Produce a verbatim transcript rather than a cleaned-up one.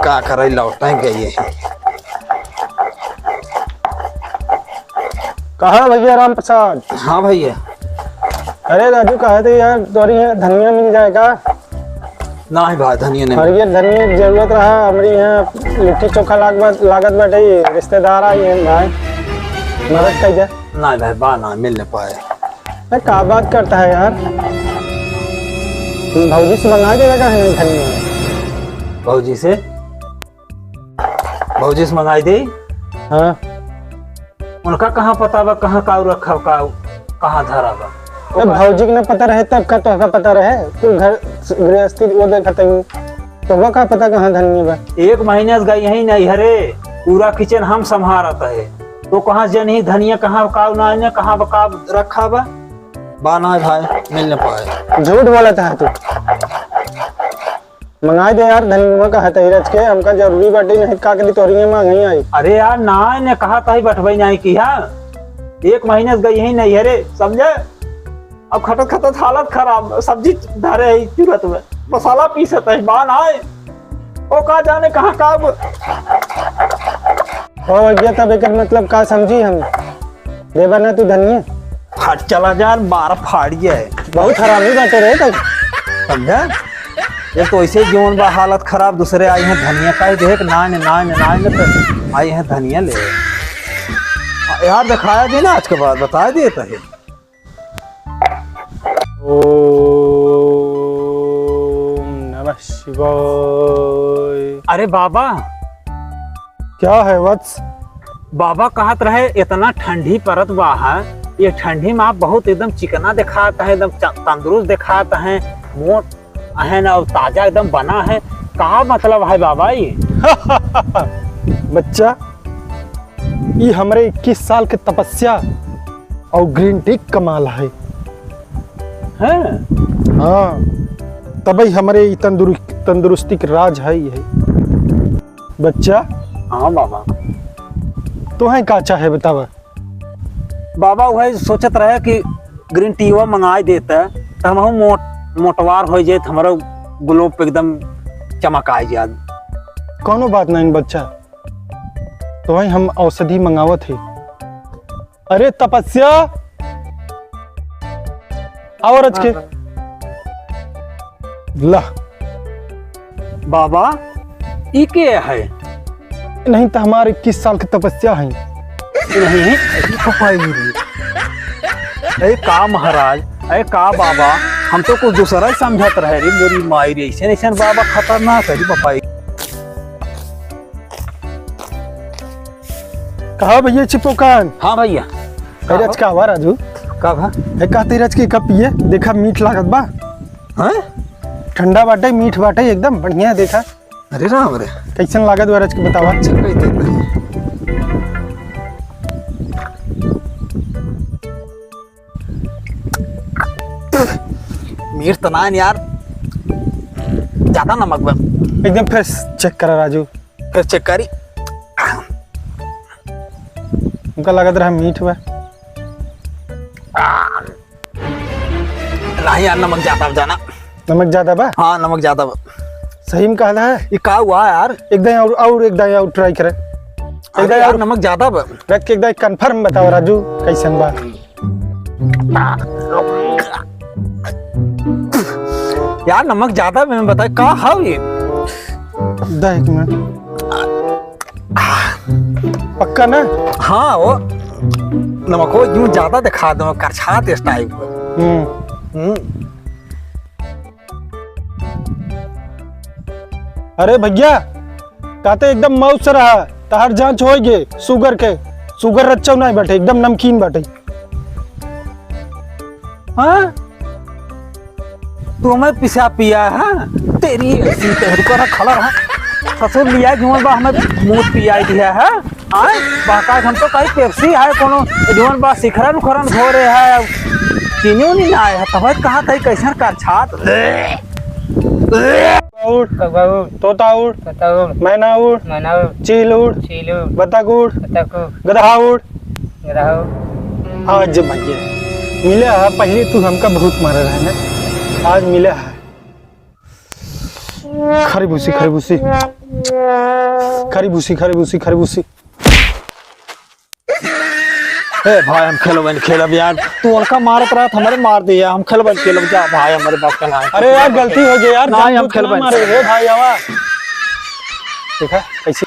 का करे, लौटे गए हैं। कहाँ भैया राम प्रसाद? हाँ भैया। अरे राजू, कहा थे यार, तोरी यहाँ धनिया मिल जाए का? नाहीं भाई, धनिया नहीं। अरे ये धनिया की जरूरत रहा, हमरी यहाँ लिट्टी चोखा लाग-, लागत बाटे, रिश्तेदार आई हैं भाई, मदद कर दे। नाहीं भाई, बा ना, मिल न पाए। अरे, का बात करता है यार? भौजी से मंगा देगा का है धनिया? भौजी से? भौजी से मंगाई दे? हाँ। उनका कहाँ पता बा, कहाँ काऊ रखा, काऊ कहाँ धरा बा? अरे, भौजी के ना पता रहे, तब का तोहका पता रहे? तू घर गृहस्थी वो देखत हई, तोहका का पता कहाँ धनिया बा? एक महीना से गई ही नैहरे, पूरा किचन हम संभारत है, तो कहाँ जनी धनिया कहाँ काऊ ना, कहाँ बा, का रखा बा? बा ना भाई, मिल न पाए। झूठ बोलत है तू। मंगाई दे यार, धनिया का हतई रच के, हमका जरूरी बाटे, नहीं का करी तोहरी मांग ही आई। अरे यार, ना ने कहा तही बटबई नहीं की, हाँ? एक महीने से गई ही नैहरे, समझे? अब खटत खटत हालत खराब, सब्जी धरे है तुरंत में, मसाला पीसत है, बा ना आए। ओ का जाने कहाँ का ब- ओ भैया, तब एकर मतलब का समझी हम? देबा ना तू धनिया? हट चला जा, मार फाड़िए। बहुत हरामी बाटे रे तू। समझा? ये तो ऐसे जीवन बा हालत खराब, दूसरे आई हैं धनिया का ही देख, नान, नान, नान, तो आई हैं धनिया ले। यार दिखाया दे ना, आज के बाद बताया दे तो है। ओम नमः शिवाय। अरे बाबा, क्या है वत्स? बाबा कहत रहे, "इतना ठंडी परत बा है, ये ठंडी में आप बहुत एकदम चिकना दिखात हैं, एकदम च-, तंदुरुस्त दिखात हैं, मोट हैं ना, और ताजा एकदम बना है।" का मतलब है बाबा ये? बच्चा, ई हमरे इक्कीस साल के तपस्या और ग्रीन टी कमाल है। हैं? हाँ, तबई हमरे ई तंदुरु-, तंदुरुस्ती के राज है, ई है। बच्चा। हाँ बाबा। तोहें का चाहे बतावा? बाबा वही सोचत रहे कि ग्रीन टीवा मंगाई देता, तो हमहू मोट-, मोटवार हो जाए, तो हमारा ग्लो पे एकदम चमक आ जाए। कौनो बात नहीं बच्चा, तोहें हम औषधि मंगावत ही। अरे तपस्या, आवा रच के। हाँ, हाँ। ला। बाबा, ई के है? नहीं तो हमारे इक्कीस साल की तपस्या है। नहीं, पपाई रे। अरे का महाराज, अरे का बाबा, हम तो कुछ दूसरा ही समझत रहे रे, मोरी माई रे, ऐसे ऐसे बाबा खतरनाक है रे पपाई। कहा भैया चिपोकान? हाँ भैया। अरे का आज हो? का हुआ राजू? का भा? ए, कहते रच के कप पिए, देखा मीठ लागत बा। हाँ? ठंडा बाटे, मीठ बाटे, एकदम बढ़िया है, देखा। अरे राम रे। कैसन लागत बा रच के बतावा? अच्छा, कह देते हैं। मीठ तो ना है यार, ज्यादा नमक बा। एकदम फिर चेक करा राजू। फिर चेक करी। हमका लागत रहा मीठ बा। नहीं यार, नमक ज्यादा बा जाना। नमक ज्यादा बा? हाँ, नमक ज्यादा बा। सही में कहला है? ये का हुआ यार? एक दाई और, और एक दाई और ट्राई करे। अरे एक दाई यार, और नमक ज्यादा बा। रख के एक दाई कंफर्म बताओ राजू, कैसन बा? यार, नमक ज्यादा में बताए, का हव ये? दा एक मिनट। पक्का ना? हाँ, वो नमक हो, यूं ज्यादा दिखा दो, करछात इस टाइप। हम्म। हम्म। अरे भैया, कहते एकदम मौज से रहा, तहार जांच होइगे शुगर के, शुगर रच्चो नहीं बैठे, एकदम नमकीन बैठे। हाँ? तू हमें पिसा पिया है? तेरी ऐसी तहरी पर खड़ा रहा। ससुर लिया जुआन बा हमें मुंह पिया दिया है। आय, बाका हम तो कहीं पेप्सी है कोनो जुआन बा सिखरन उखरन घोरे है। चीनी उनी ना आए है, तब कहा था कैसन करछात। उड़, कौवा उड़, तोता उड़, तोता उड़, मैना उड़, मैना उड़, चील उड़, चील उड़, बतख उड़, बतख उड़, गदहा उड़। रहो। आज भैया मिले हा, पहले तू हमका बहुत मारा रहा ना, आज मिले हा। खरी भूसी, खरी भूसी। खरी भूसी, खरी भूसी, खरी भूसी। ए भाई, हम खेलब, नहीं खेलब यार। तू उनका मारत रहत, हमारे मार दिया। हम खेलब, नहीं खेलब, जा भाई, हमारे बाप का नाम। अरे यार, गलती हो गई यार, नहीं, हम जानबूझ के खेलब, ना नहीं मारे खेलब। रे भाई, आवा। ठीक है, कैसे